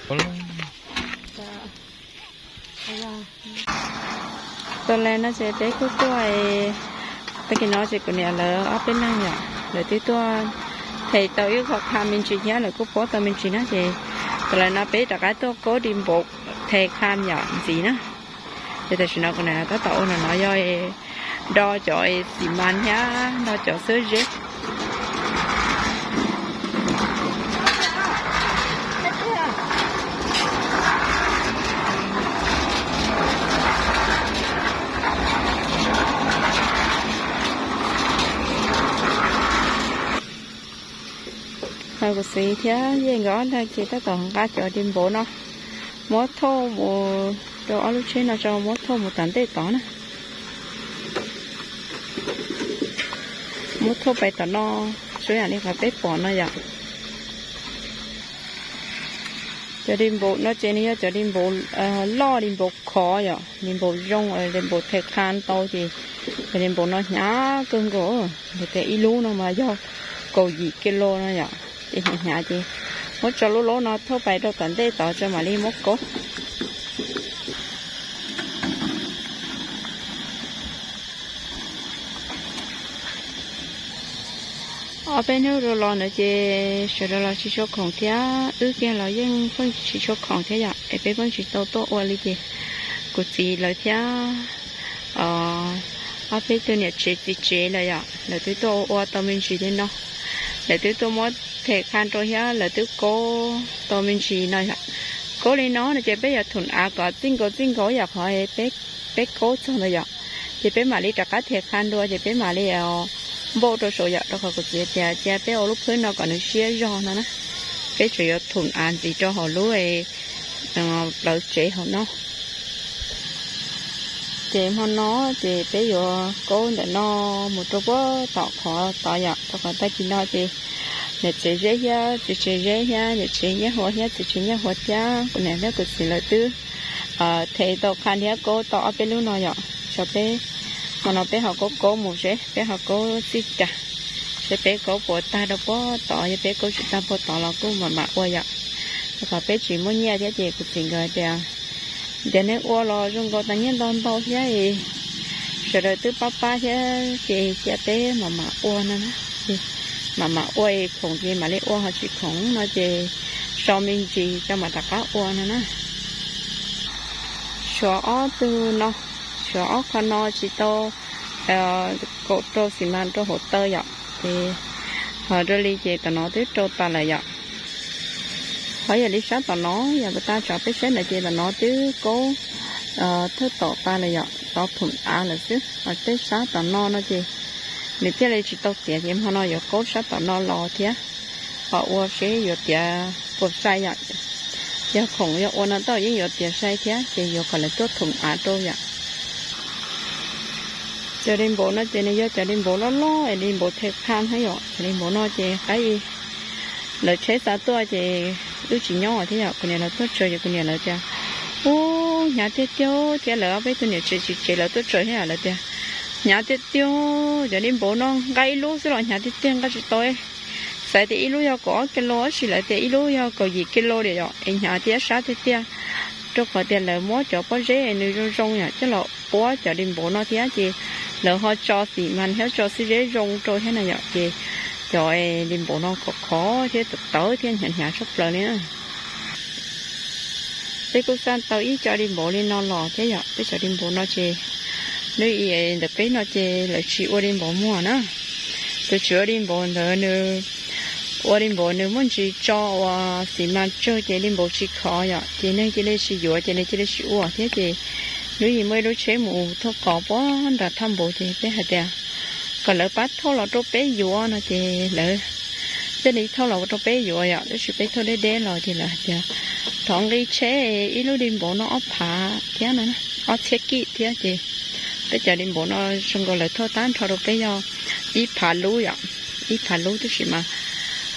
Tau le no ces peb kuj tuaj, tag kis no ces kuv niam lawv ob peb leeg yom, lawv twb tuaj them tau ib qho kham me ntsis thiab lawv kuj puab tau me ntsis na ces tau le no peb rov qab tuaj kaub di npaum them kham yom ntxiv na. Ces tam sim no kuv niam tab tom ua no no yog do cov xi mas thiab do cov xwb zeb. Kuv txiv thiab yej nkawd ob leeg ces tab tom nqa cov di npaum no muab thauj mus rau ob lub tsheb no tso, muab thauj mus tom ntej tod na. Muab thauj pais tom no, zoo yam li qhov peb pom no yom. Cov di npaum no ces nws yog cov di npaum loj, di npaum khov yom, di npaum zoo, di npaum them qha ntau ces cov di npaum no hnyav kawg nkaus. Nws tias ib lub no mas yog kaum yim kis lus no yom, ces hnyav hnyav ces muab tso lub lub no thauj pais rau tom ntej tod tso mam li muab kaub. Ob peb hnub rau los ntawd ces sawv daws los tsis tshua khoom thiab, wb kiag los yeej pheej tsis tshua khoom thiab yom, es peb pheej tsis tau tuaj ua li ces kuv txiv lawv thiab ob peb tug niam tsev txiv tsev lawm yom, lawv twb tuaj ua ua tau me ntsis li no. Lawv twb tuaj muab them qha rau thiab lawv twb kaub tau me ntsis no yom. Kaub li no no ces peb yuav thum av kom txij nkaus txij nkaus yam qhov peb kaub txog ntawd yom. Ces peb mam li rov qab them qha dua ces peb mam li npauj rau saum yom, rau qhov kuv txiv tias cia peb ua lub phwb no kom nws siab zog no na. Peb tseem yuav thum av ntxiv rau hauv lub plawv tsev hauv no. Ces hmo no ces peb yuav kaub ntawm no mus rau puag tom qhov tod yom, rau qhov tag kis no ces niam tsev zeb thiab txiv tsev zeb thiab niam tsev nyiaj huav thiab txiv tsev nyiaj huav thiab kuv niam thiab kuv txiv lawv twb them tau qha thiab kaub tau ob peb lub no yom. Tso peb hmo no peb ho kaub kaub mus seb peb ho kaub txij cas, seb peb kaub puas tag rau puag tod, yog peb kaub tsis tag puag tod los kuj mam mam ua yom. Rau qhov peb tsis muaj nyiaj thiab ces kuv txiv nkawd tias ntiav nej ua los zoo nkaus tas nyiaj ntau ntau thiab, sawv daws twb pab pab thiab ces cia peb mam mam ua no na. Mam mam ua es khoom ces mam li ua, ho tsis khoom no ces so me ntsis coj mam rov qab ua no na. Suav ob tug no, suav ob qho no tsis tau kaum rau xi mas rau hauv taw yom, ces ho raws li ces tom no twb rau tas lawm yom. Ho yog li sab tom no yog puas tas tso peb saib ntawd ces tom no twb kaub thawj tom tas lawm yom, tau thum av lawm xwb. Ho tej sab tom no no ces nws thiaj li tsis tau tiav ces hmo no yuav kaub sab tom no los thiab, ho ua seb yuav tiav puas sai yom. Yog khoom yog ua no tau yeej yuav tiav sai thiab ces yuav kom lawv tuaj thum av rau yom. Cov di npaum no ces nws yog cov di npaum loj loj es di npaum them qha thiab yom. Cov di npaum no ces qaib lawv tsheb xa tuaj ces wb tsis nyob thiab yom, kuv niam lawv tuaj tsaws ces kuv niam lawv tias, ub, hnyav tiag tiag thiab lawv ob peb tug niam tsev txiv tsev lawv tuaj tsaws thiab lawv tias, hnyav tiag tiag, cov di npaum no nqa ib lub xwb los hnyav tiag tiag, nqa tsis tau. Xav tias ib lub yog kaum ob kis lus tab sis lawv tias ib lub yog kaum yim kis lus li yom, es hnyav thiab sab tiag tiag. Rau qhov tias lawv muab cov pob zeb nws zoo zoo yom coj los puab cov di npaum no thiab ces lawv ho tso xim mas thiab tso xib zeb zoo rau thiab na yom, ces cov di npaum no khov khov thiab tawv tawv thiab hnyav hnyav tshaj plaws li na. Peb kuj xaj tau ib co di npaum li no los thiab yom, peb cov di npaum no ces hnub i ntawm peb no ces lawv tsis ua di npaum muag na. Tus tsis ua di npaum ntawd nws ua di npaum nws muaj ntsis tso ua xim mas tsawg ces di npaum tsis khov yom, ces neeg cia li tsis yuav ces nws cia li tsis ua thiab ces hnub i muaj ib lub tsheb mus thauj qos puag nram thaj npaum ces peb hais tias kom lawv pab thauj los rau peb yuav no ces lawv thiaj li thauj los rau peb yuav yom, tab sis peb thauj deb deb los ces lawv hais tias thov nqi tsheb ib lub di npaum no ob phav thiab no, ob txhiab kij thiab ces peb cov di npaum no zoo nkaus lawv thauj tag nrho rau peb yog ib phav lub yom, ib phav lub tab sis mas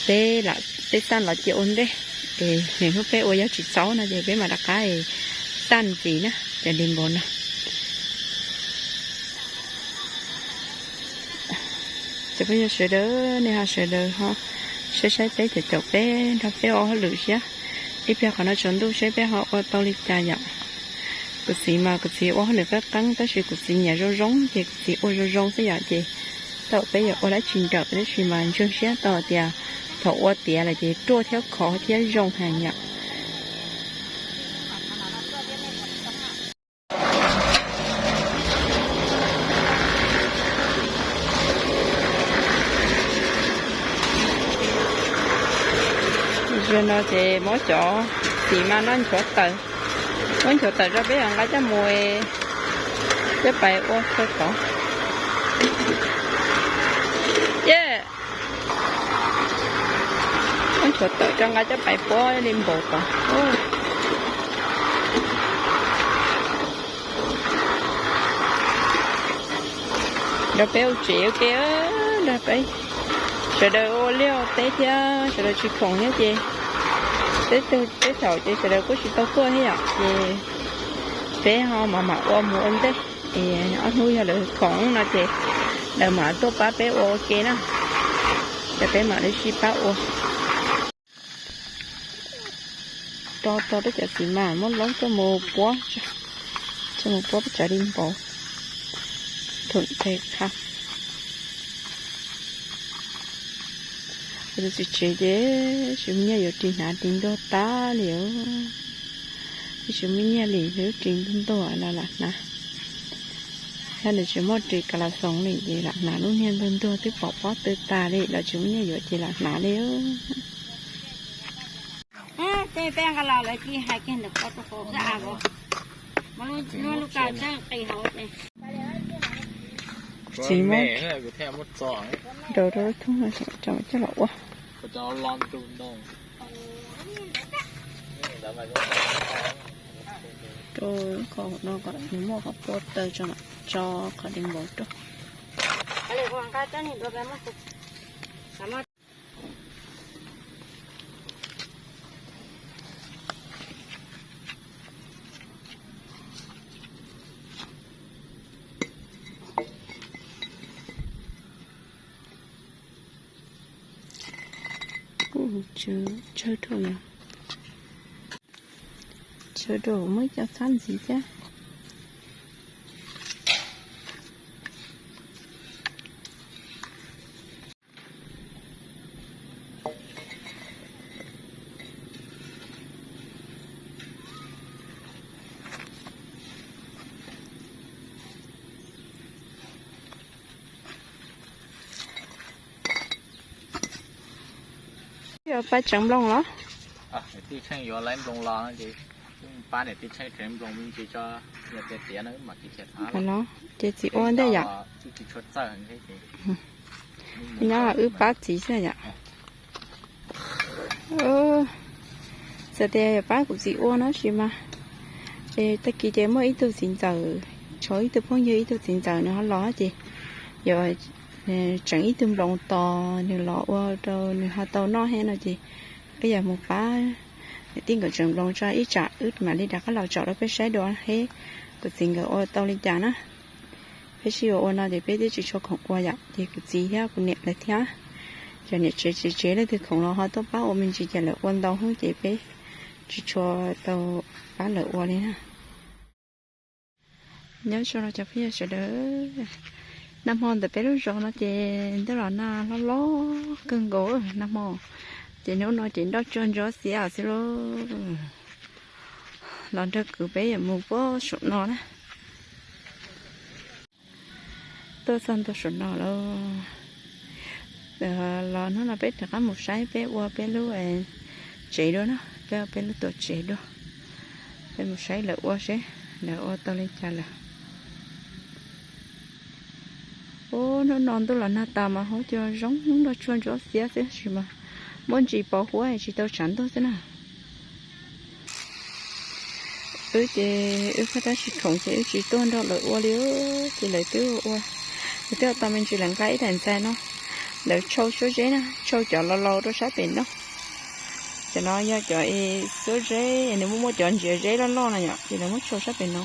peb lam, peb xaj los cia ua ntej es nws hnub peb ua yog tsis txaus no ces peb mam rov qab xaj ntxiv na cov di npaum no. Cov phooj ywg sawv daws, nej ho sawv daws ho saib saib peb cov caum peb nrog peb ua hauj lwm thiab, Ib pliag qhov no tsaus ntuj seb peb ho ua tau li cas yom. Kuv txiv mas kuv txiv ua hauj lwm qeeb qeeb tab sis kuv txiv nyiam zoo zoo ces kuv txiv ua zoo zoo xwb yom, ces thaum peb yuav ua dab tsi nrawm tab sis mas ntseeg siab tau tias thaum ua tiav lawm ces ruaj thiab khov thiab zoo heev yom. Zaum no ces muab cov xim mas no nchuav tawm, muab nchuav tawm rau peb nqa coj mus coj pais ua khaws tod. Muab nchuav tawm rau nqa coj pais puab li npaum tod. Nrog peb ua tsev ua ke, nrog peb sawv daws ua liaj ua teb thiab sawv daws tsis khoom thiab ces teb thaum ces sawv daws kuj tsis tau tuaj thiab yom, ces peb ho mam mam ua mus ua ntej, es ob hnub yog lawv khoom no ces lawv mam tuaj pab peb ua ua ke na, ces peb mam li sib pab ua. Rau rau peb cov xim mas muab laub coj mus puab, coj mus puab peb tsav li npaum, thum tes qha. Tus txiv tsev ces tsis muaj nyiaj yuav ris hnav ris ntuag tas li os. Twb tsis muaj nyiaj li, lub ris ntuag ntuag los lam hnav. Yog nws tsis muaj ris kas las xoos li ces lam hnav lub niag ntuag ntuag twb pom pob tw tas li los tsis muaj nyiaj yuav ces lam hnav li. Tej peb nqa los lawv cia hais kiag ntawm ko rau hauv xwb as. Txiv muab nrau rau lub thoob no coj los ua. Rau qhov no kom nws muaj qhov puab taw tso, tso qhov di npaum rau. Tsawg dhau yom. Tsawg dhau, muab ib co txhab ntxiv thiab. Yog pab tseev nploos los? Tij Tsheej yuav lawv nploos los ces pab niam tij Tsheej tseev nploos me ntsis tso, yog tias tiav no mam tsis khiav txhav los. Ces txiv ua ntej yom. Nyob wb pab txiv xwb yom. Txawm tias yog pab kuv txiv ua no tab sis mas tag kis ces muaj ib tug txiv ntxawm, tshuav ib tug phooj ywg ib tug txiv ntxawm nws ho los ces yuav tseem ib tug nploos tos nws los ua rau nws ho tau noj thiab no ces wb yog mus pab niam tij nkawd tseev nploos tso ib tsam wb mam li rov qab los tsom rau peb saib dua thiab kuv txiv nkawd ua tau li cas na. Peb sib ua ua no ces peb twb tsis tshua khoom ua yom, ces kuv txiv thiab kuv niam lawv thiab, cov niam tsev tsev tsev leej twg khoom los ho tuaj pab ua me ntsis ces lawv ua ntau hub ces peb tsis tshua tau pab lawv ua li na. Nyob zoo los cov phooj ywg sawv daws, nag hmo ntawm peb lub zos no ces ntuj los nag hlob hlob kawg nkaus nag hmo, ces hnub no ces nroj tsuag ntsuab xiab xwb lauj. Los nrog kuv peb yuav mus puag saum no na. Tuaj txog ntua saum no lawm, los hnub no peb rov qab mus saib peb ua peb lub tsev dua na, peb ua peb lub tuam tsev dua. Peb mus saib lawv ua seb lawv ua tau li cas lawm. Ub, hnub no ntuj los nag tas mas huab cua zoo nroj tsuag ntsuab xiab xwb tab sis mas muaj ntsis pos huab tsis tau tshav ntuj xwb na. Wb ces wb pheej tab sis khoom ces wb tsis tuaj nrog lawv ua li, ces lawv twb ua, lawv twb ua tau me ntsis lawv nqa ib daim ntxaig no, lawv tshau suab zeb na, tshau cov laus laus rau sab pem no. Cov no yog cov suab zeb, nws muaj muaj cov ntsiav zeb loj loj no yom, ces lawv muab tshau sab pem no.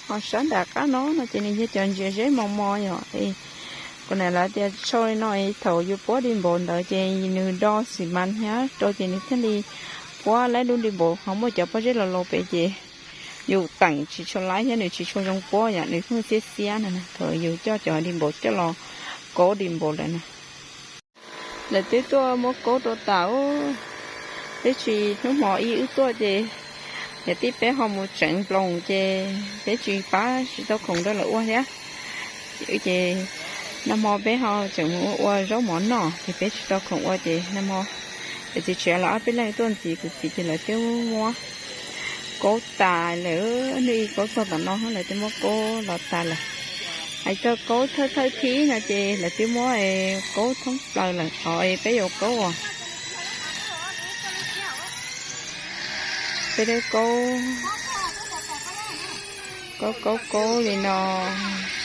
Ho sab nram qab no no ces nws yog cov ntsiav zeb mos mos yom. Kuv niam lawv tias tshau li no thaum yus puab di npaum ntawd ces nws do xim mas hnyav rau ces nws thiaj li Puab laib lub di npaum ho muaj cov pob zeb laus laus pem ces yus teem tsis tshua laib thiab nws tsis tshua zoo puab yom, nws pheej xiab xiab no. Thaum yus coj cov di npaum coj los kaub di npaum lawm na. Lawv twb tuaj muab kaub rau tas, tab sis hnub hmo ib wb tuaj ces yog tib peb ho mus tseev nploos ces peb tsis pab tsis tau khoom rau lawv ua thiab. Ces nag hmo peb ho tseem mus ua zaub mov noj ces peb tsis tau khoom ua ces nag hmo es txiv tshiav los ob peb leeg tuaj ntxiv kuv txiv ces lawv twb muab kaub tas lawm, hnub ib kaub txog tom no lawv twb muab kaub los tas lawm. Hais txog kaub thawj thawj thib no ces lawv twb muab kaub thoob plaws lawm, qhov peb yuav kaub as. Peb kaub, kaub kaub kaub li no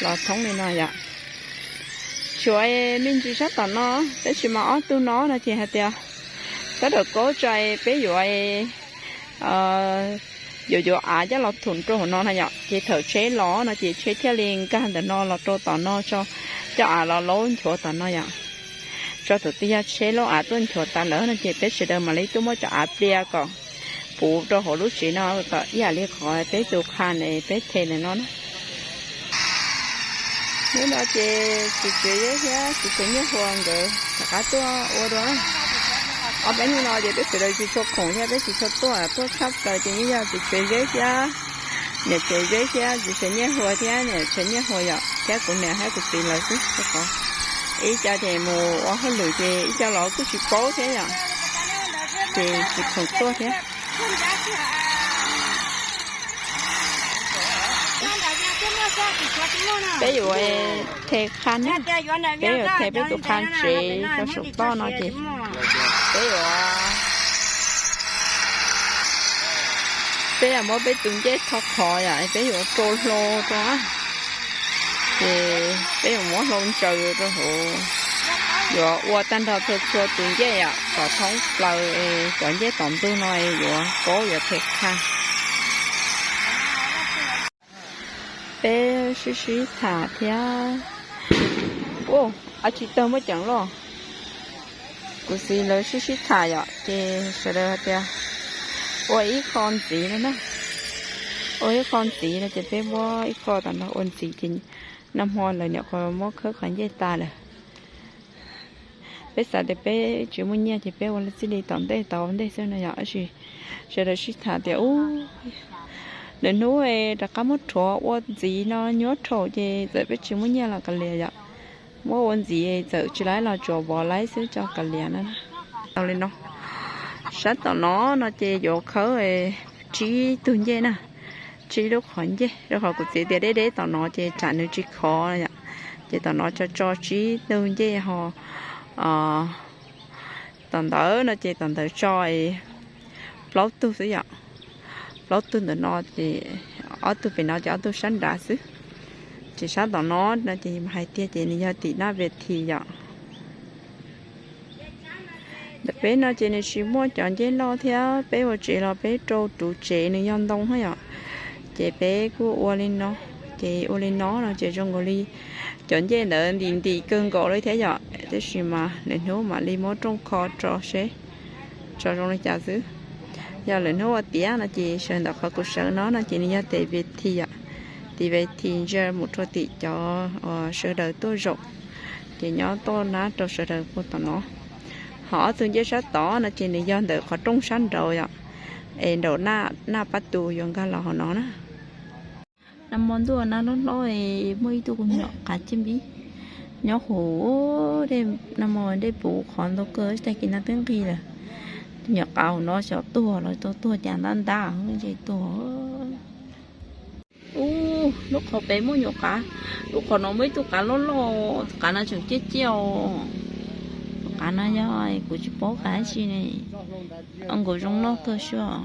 los thoob li no yom. Tshuav me ntsis sab tom no, tab sis mas ob tug no no ces hais tias sab tom kaub tso peb yuav yuav yuav av coj los thum rau hauv no na yom, ces thaum tsheb los no ces tsheb thiaj li nkag ntawm no los rau tom no tso, coj av los laub nchuav tom no yom. Tso thaum twg yog tsheb laub av tuaj nchuav tas lawm no ces peb sawv daws mam li tuaj muab cov av plias kom puv rau hauv lub tsev no kom ib yam li qhov peb tus qha ne peb the ntawm no na. Hnub no ces txiv Tswv Zeb thiab txiv Tswv Nyiaj Huas nkawd rov qab tuaj ua dua. Ob peb hnub no ces peb sawv daws tsis tshua khoom thiab peb tsis tshua tuaj, tuaj tshaj plaws ces yeej yog txiv Tswv Zeb thiab niam Tswv Zeb thiab txiv Tswv Nyiaj Huas thiab niam Tswv Nyiaj Huas yom, thiab kuv niam thiab kuv txiv lawv xwb rau qhov ib co ces mus ua hauj lwm ces ib co los kuj tsis paub thiab yom, ces tsis khoom tuaj thiab. Peb yuav the qha na, peb yuav the peb tus qha ntsev rau saum toj no ces peb yuav, peb yuav muab peb tus ncej tho qhov yom, peb yuav rau hlau rau na, ces peb yuav muab hlau ntsaws rau hauv, yuav ua tag nrho txhua txhua tus ncej yom, kom thoob plaws cov ncej tom ntug no yuav kaub yuav the qha. Peb sib sib tham thiab. Ua, ab tsis tawg muaj ceem los. Kuv txiv lawv sib sib tham yom, ces sawv daws hais tias ua ib qho ntxiv no na. Ua ib qho ntxiv no ces peb muab ib qho tom no ua ntxiv ces nag hmo lawv nyuam qhuav muab khawb qhov ncej tas lawm. Peb xav tias peb tsis muaj nyiaj ces peb ua txij li tom ntej tom ntej xwb no yom, tab sis sawv daws sib tham tias ub, lwm hnub rov qab muab rhuav ua ntxiv no nyuaj dhau ces txawm peb tsis muaj nyiaj los kav liam yom. Muab ua ntxiv txawm tsis laib los tsuas vov laib xwb tso kav liam na. Tau li no, sab tom no no ces yuav khawb tsib tug ncej na, tsib lub qhov ncej, rau qhov kuv txiv tias deb deb tom no ces tsam nws tsis khov yom, ces tom no tso tso tsib tug ncej ho tom ntawd no ces tom ntawd tso plaub tug xwb yom. Plaub tug ntawm no ces ob tug pem no ces ob tug sab nrad xwb. Ces sab tom no no ces hais tiag ces nws yog tim naj ves this yom. Ntawm peb no ces nws tsis muaj cov ncej loj thiab, peb ua tsev los peb rau ruv tsev nws yog ntoo thiab yom. Ces peb kuj ua li no, ces ua li no no ces zoo nkaus li cov ncej ntawd ntim ntim kawg nkaus li thiab yom, tab sis mas lwm hnub mam li muab rooj kho tso seb tso zoo li cas xwb. Yog lwm hnub ua tiav no ces sawv ntawm qhov kuv sawv no no ces nws yog tim ves this yom, tim ves this ntsia mus rau tim cov uas sawv daws tuaj zaum, ces nyob tuaj nab rau sawv daws puag tom no. Ho ob tug ncej sab tod no ces nws yog ntawm qhov rooj sab nraud yom, es nraum naj pab tus yuav nkag los hauv no na. Nag hmo ntuj nag loj hlob, muaj ib tug me nyuam qav ciaj npib nyob hauv, nag hmo dej puv qhov ntau kawg, tag kis no twb nqig lawm. Tus nyuam qav hauv no xyov tuag los tau tuag cas ntab ntab ntshe tuag. Ub, lub qhov pem muaj nyuam qav, lub qhov no muaj ib tug qav loj loj, tus qav no tseem ciaj ciaj os. Tus qav no yog kuv tsis paub qav dab tsi ne, nkaus zoo loj kawg xwb.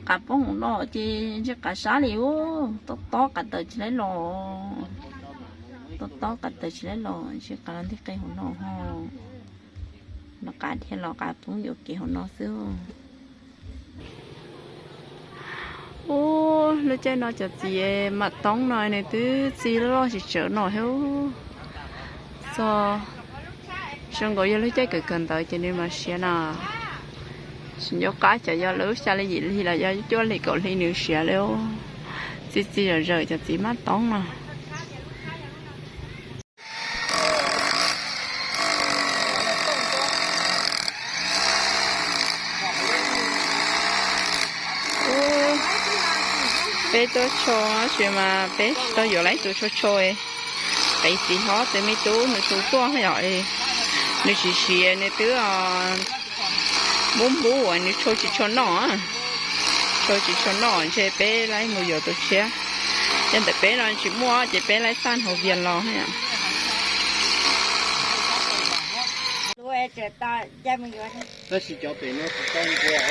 Qav poob hauv no ces ntshe qav sab li ub, tob tob qav taws tsis laib los, tob tob qav taws tsis laib los ntshe qav los nteg qe hauv no ho. No qav dhia los qav poob yuam kev hauv no xwb. Ub, lub caij no cov txiv mam toob no nws twb txi loj loj tsis tsawv no thiab. Txog Zoo nkaus yog lub caij kawm kawm ntawv ces nws mas siav no. Tsis nco qab xyov yog lub xya hli yim hli los yog cuaj hli kaum hli nws siav li. Txi txiv zom zaws cov txiv mab toob no. Peb tuaj tshau tab sis mas peb tsis tau yuav lawv tus tshau tshau. Qiv txiv hlob tus me tub nws tus tuaj yom, nws tsis siav, nws twb npub npub uas nws tshau tsis tshau noj, tshau tsis tshau noj ntshe peb lawv mus yuav tus tshiab. Ces ntawm peb no tsis muaj ces peb lawv txaj hauv vias los. Tab sis cov pem no tsis tau npua.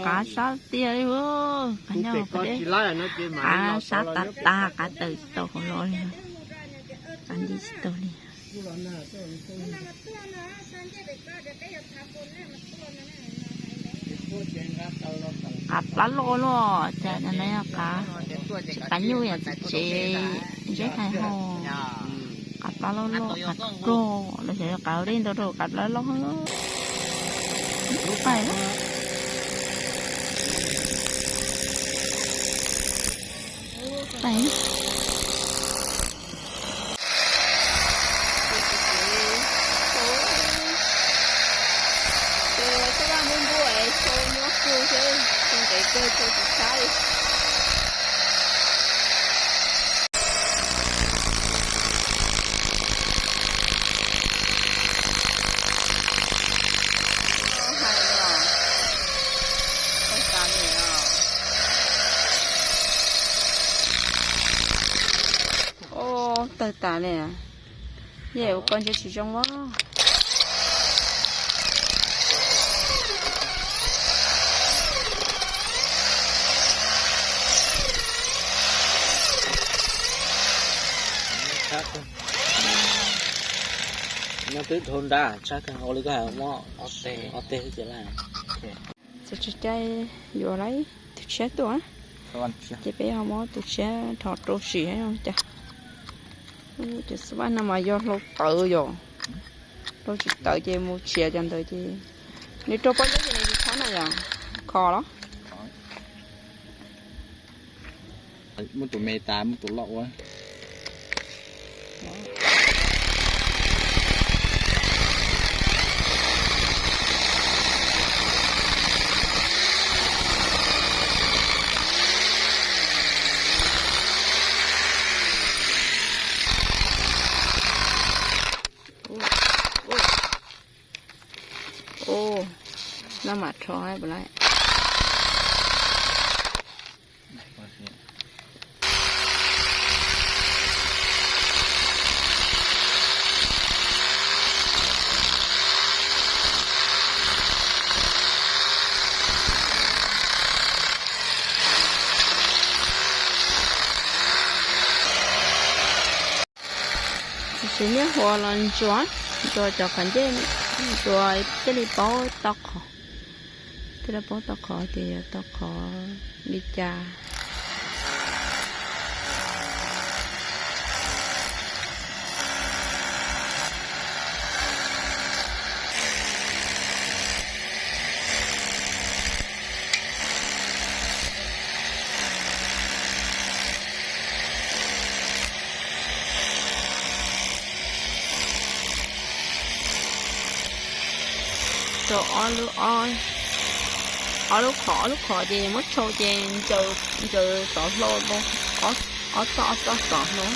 Qav sab tiag li, qav nyob, qav sab tas tas, qav tawm tsis tau hauv los li, qav nti tsis tau li. Qav plab loj loj cas no, qav, qav nyuj yam txiv tsev, zeb hais ho, qav plab loj loj, qav rog los xyov yog qav dej ntau rau qav plab loj. Lub pais, lub pais. Ces xab vaj npub npub es tshau nyuaj kawg thiab, tshau ntev kawg tshau tsis tshab li. Ua, tawg tas li. Yej ua koj ntshe tsis zoo as. No twb dhau nrab tshab kawg, ua li koj hais muab ob teg xwb ces lawm. Txawm tsis cai yuav lawm tus tshiab tuaj, ces peb ho muab tus tshiab rho rau sim no cas. Cov xab vaj no mas yog hlau tawv yom, hlau tsis tawv ces mus tshiav cov ntawd ces nws raug pob zeb ces nws tsis tshab na yom, kho los. Muab tus me tas muab tus loj ua. Ua, ua, ua, no mam rho puas laib. Tsis siv niaj huas los ntsuas, ntsuas cov qhov ncej, ntsuas thiaj li paub tau qhov, thiaj li paub tau qhov tias yuav tau qhov li cas. Rau ob lub, ob lub qhov, ob lub qhov ces muab tshau ces ntsaws xov hlau, ob txoj ob txoj xov hlau.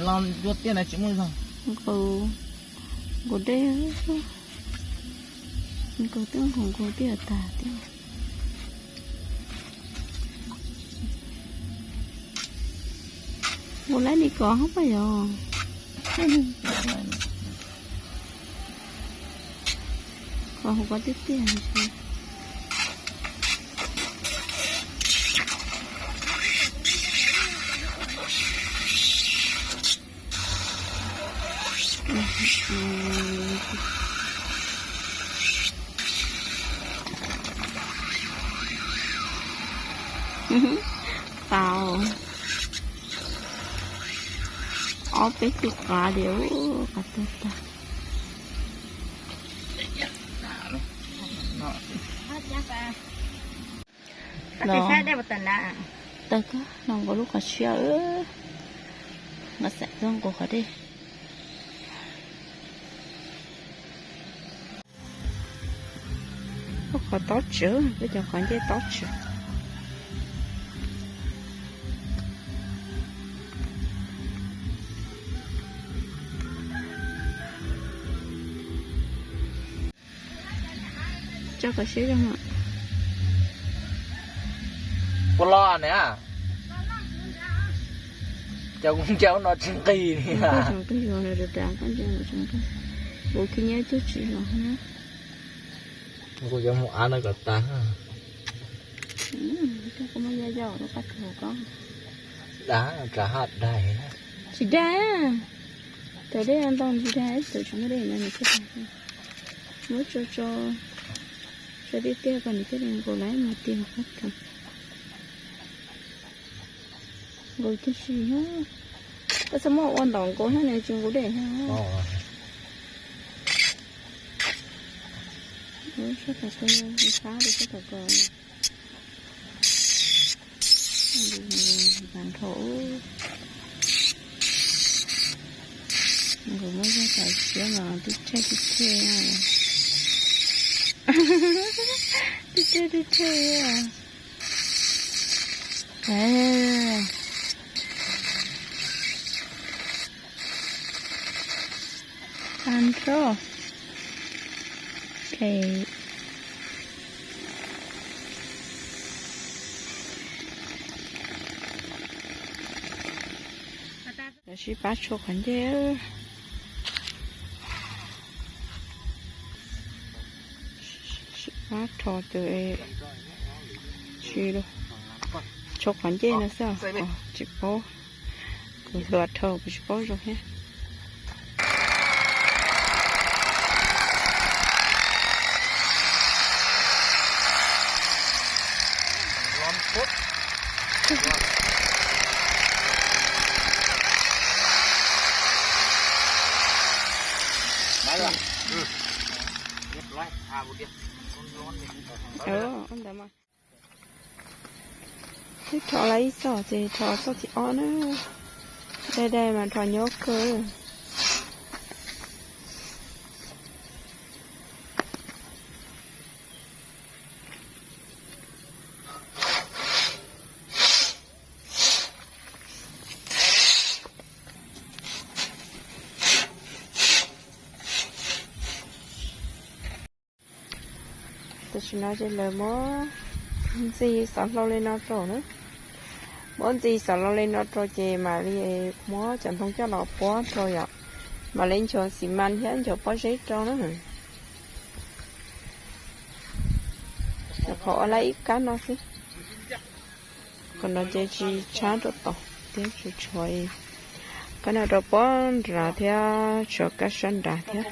Los dua tiaj na tsis muaj zog. Nqus, nqus dej. Nkaus twb nkaus nkaus twb yuav tag thiab. Nkaus lawm li kos hov pas yog. Kos hauv kos tiag tiag. Tau ob peb tug qav li, qav tag tag. No, tawg kawg no nkaus lub qos tshiab, nqa xam tuaj nqus qhov dej. Ub, qhov tob tsawv, peb cov qhov ncej tob tsawv. Tso kom siab zoo. Puas los ne? Cov kuv ncaub no tsis nqig li. Tsis nqig los rau rau koj ncaub no tsis nqig. Kuv khib nyiab cuag tsis los na. Kuv yuav mus av no kom tag. Koj muab yaj yaj rau qab tsuag koj. Dag, rov haj daig. Tsis dag. Thaum dej ntau tsis dag, thaum tsis muaj dej no nws thiaj dag. Muab tso tso, tso tiaj tiaj kom nws thiaj li nkaus lawm mas tiag qab tsuag. Nkaus tiag si. Koj txhob muab ua ntaus nkaus thiab nws tsis nkaus dej thiab. Sab tom ko, sab rau sab tom ko. Nrho, nkaus muab zog tawm siab mas twb rhej twb rhej, twb rhej twb rhej. Tag nrho. Tam sim pab tshuam qhov ncej. Pab rho tus, tsis, tshuam qhov ncej no xwb, tsis paub. Kuv hluas dhau kuv tsis paub zoo thiab. Twb rho lawm ib txoj ces rho txoj thib ob na. Dai dai mas rho nyob kawg. Tam sim no ces lawv muab ntxi xov hlau li no rau na. Muab ntxi xov hlau li no rau ces mam li muab cov ntoo coj los puab rau yom. Mam li nchuav xi mas thiab nchuav pob zeb rau na. Nyuam qhuav ua lawm ib kab no xwb. Qhov no ces tsis tshab rau tod thiab, tsuas tshuav kab no rau pob nrad thiab tshuav kab sab nrad thiab.